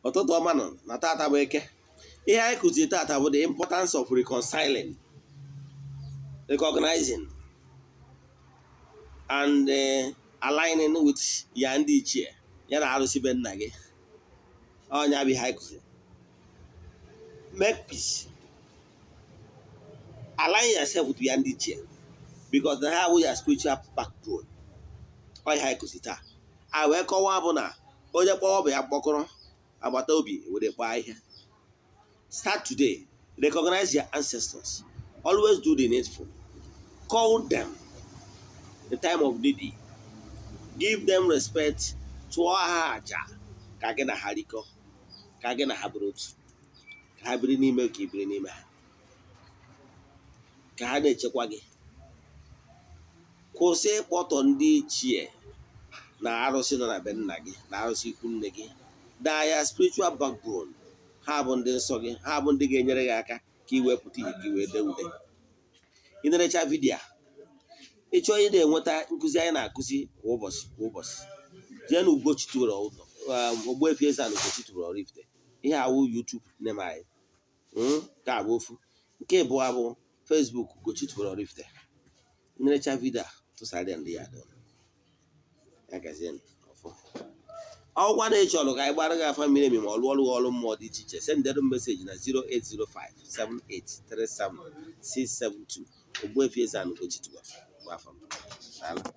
Ụtụtụ ọma nọ na tata bụ Eke. Ihe anyị kụziri tata bụ the importance of reconciling, recognizing and aligning with ya ndị ichie ya na arụsị be nna gị. Ọnya bụ ihe anyị kụziri. Make peace, align yourself with ya ndị ichie, because na ha bụ ya spiritual backbone. Ọ ihe anyị kụziri taa. A wee kọwaa bụ na onye kpọọ bụ ya mkpọkọrọ agbata obi were kpaa ihe. Start today. Recognize your ancestors. Always do the needful. Call them the time of need. Give them respect. Tụọ ha aja ka gị na ha rikọ, ka gị na ha bụrụ otu, ka ha biri n'ime, ka i biri n'ime ha, ka ha na-echekwa gị. Kwụsị ịkpọtọ ndị ichie na arụsị nọ na be nna gị na arụsị ikwu nne gị. Daa ya spiritual backbone. Ha bụ ndị nsọ gị, ha bụ ndị ga-enyere gị aka ka ị wee pụta ihe, ka ị wee dee ude. Ị nerecha video a, ị chọọ ị na-enweta nkụzi anyị na-akụzi kwa ụbọchị kwa ụbọchị, jee na Ugochi tubelu ụlọ, Ogbuefi Eze-Ana Ugochi tubelu Oraifite. Ihe awụ YouTube name anyị. Nke a bụ ofu. Nke ịbụọ bụ Facebook, Ugochi tubelu Oraifite. Nerecha video a, tụsara ya ndị ya dọ ya. Gazie ọfọ ọgwa na ị chọrọ ka anyị gbara gị afa miri emi ma ọ lụọ ọrụ ọrụ mmụọ dị iche iche, sendere m message na 08057837672. Ogbuefi Eze-Ana Ugochi tubelu bụ afa m. Daalụ.